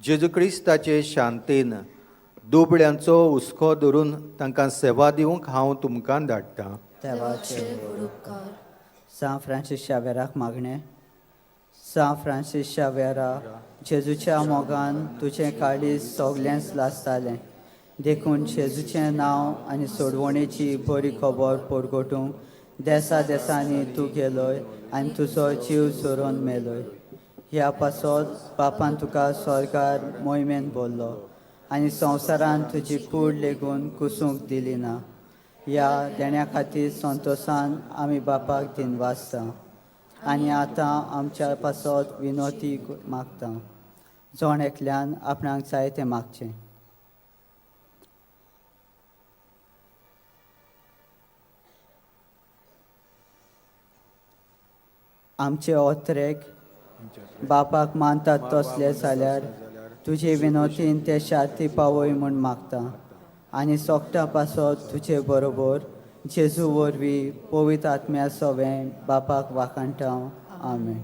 जेजू क्रिस्ताचे शांतीन. दुबळ्यांचो हुस्को धरून तांकां सेवा दिवंक हांव तुमकां धाडटा. देवाचे व्हड उपकार. सांत फ्रांसीस शावेराक मागणें. सांत फ्रांसीस शावेरा, जेजूच्या मोगान तुजें काळीज सगळेंच लासतालें, देखून जेजूचें नांव आनी सोडवणेची बरी खबर परगटूंक देसा देसांनी तूं गेलोय आनी तुजो जीव सोरोवन मेलोय. ह्या पासत बापान तुका स्वर्गार मोहिमेन भरलो आनी संवसारान तुजी कूड लेगून कुसूंक दिली ना. ह्या देण्या खातीर संतोसान आमी बापाक दिनवासता आनी आतां आमच्या पासत विनोती मागता. जण एकल्यान आपणाक जाय तें मागचें. आमचे ओत्रेक बापाक मानतात तसले जाल्यार तुजे विनोतीन ते शांती पावय म्हूण मागता आनी सोगटा पासत तुजे बरोबर जेजू वरवीं पवित्र आत्म्या सवें बापाक वाखाणटा. आमेन.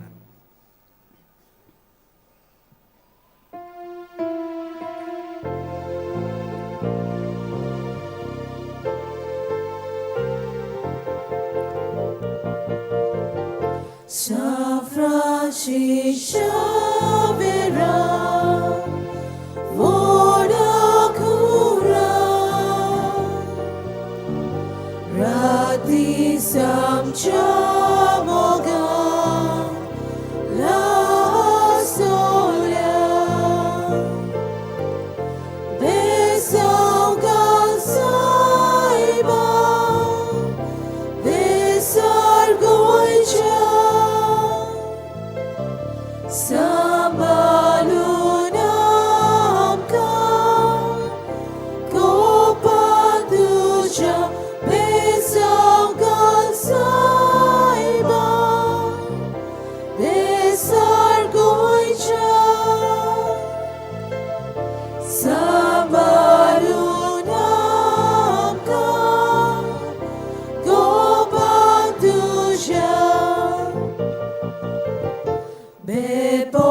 San Francis Xavier, Vodakura, Rati Samchamoga, La Solia, Besaugal Saiba, Besargoicha, Sambalunamka, Kopanduja, Besaugal Saiba, Besargoicha, Sambalunamka, Kopanduja, Bepo